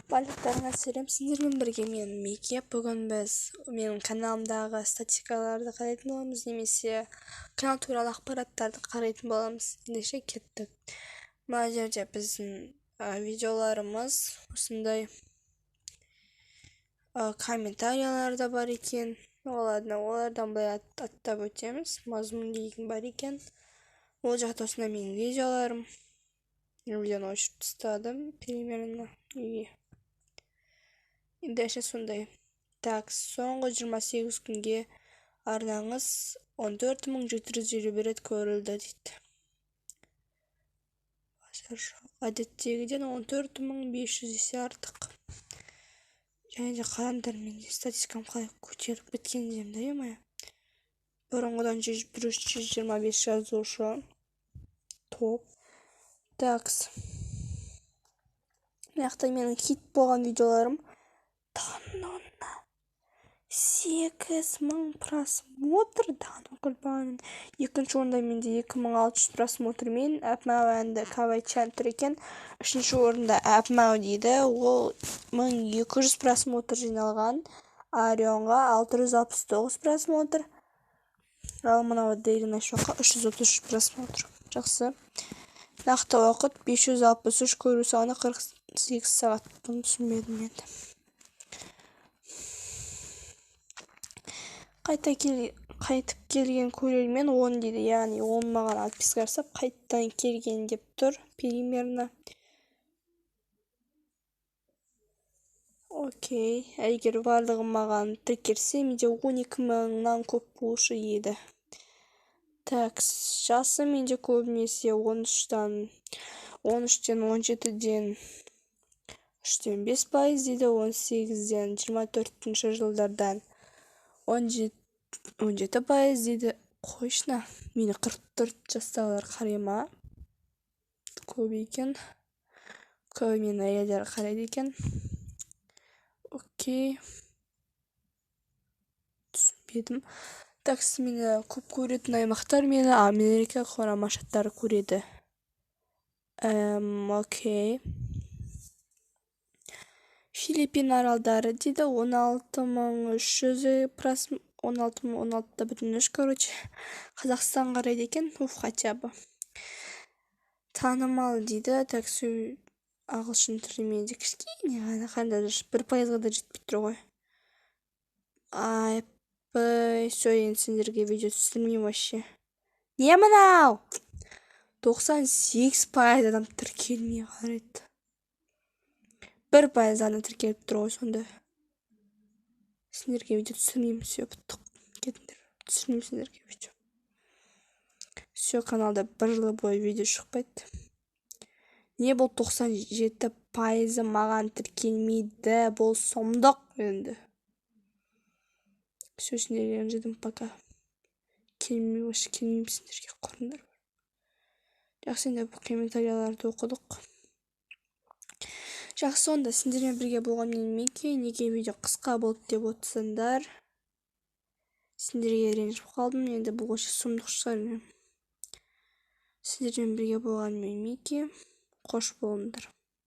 Барлықтарыңа сәлем, сендермен бірге мен Мике. Бүгін біз менің каналымдағы статистикаларды қарайтын боламыз немесе канал туралы ақпараттарды қарайтын боламыз. Ендеше кеттік. Мына жерде біздің видеоларымыз, осындай комментариялар да бар екен. Ладно, олардан былай аттап өтеміз. Мазмұн деген бар екен. Ол жақта осындай менің видеоларым. Видеоны өшіріп тастадым примерно. Неге? Дальше сондай. Так, соңғы 28 күнге арнаңыз 14 751 рет көрілді дейді. Базар жоқ. Әдеттегіден 14 500 есе артық. Және де қараңдар, менде статистикам қалай көтеріліп кеткен деймін да, ё-моё. Бұрынғыдан 125 жазушы. Топ. Такс. Мына жақта менің хит болған видеоларым. 8 000 просмотр, да ну кальбанын. Екінші орында менде 2600 просмотрмен Әпмәу әнді Кавайчан тұр екен. Үшінші орында Әпмәу дейді, ол 1200 просмотр жиналған. Арионға 669 просмотр. Ал мынау Дейли Нашоққа 333 просмотр. Жақсы. Нақты уақыт 563, көру саны 48 сағат. Бұны түсінбедім енді. Қайта қайтып келген көрермен 10 дейді, яғни 10 маған отписка жасап қайтадан келген деп тұр примерно. Окей, егер барлығы маған тіркелсе, менде 12 мыңнан көп болушы еді. Так, жасы менде көбінесе 13-тен 17-ден 3,5% дейді, 18-ден 24 жылдардан 17% дейді. Қойшына, мені 44 жастағылар қарай ма? Көп екен. Көбі мені әйелдер қарайды екен. Окей. Түсінбедім. Так, мені көп көретін аймақтар, мені Америка Құрама Штаттары көреді. Окей. Филиппин аралдары дейді, 16 300 просмотр, 16 мың, 16,3, короче. Қазақстан қарайды екен, уф, хотя бы. Танымал дейді, так, ағылшын тілі менде кішкене ғана, қандай 1%-ға да жетпей тұр ғой. Айпай, все, енді сендерге видео түсірмеймін вообще. Не мынау? 98% адам тіркелмей қарайды. 1% ғана тіркеліп тұр ғой сонда. Сендерге видео түсірмеймін, все, біттік. Кетіңдер. Түсірмеймін сендерге видео. Все, каналда бір жыл бойы видео шықпайды. Не бұл 97%-ы маған тіркелмейді, бұл сұмдық енді. Все, сендерге ренжідім пока. Келмей, вообще келмеймін сендерге, құрыңдар. Жақсы, енді комментарияларды оқыдық. Жақсы, онда сендермен бірге болған мен Мике. Неге видео қысқа болды деп отырсаңдар, сендерге ренжіп қалдым. Енді бұл вообще сұмдық шығар. Сендермен бірге болған мен Мике. Қош болыңдар.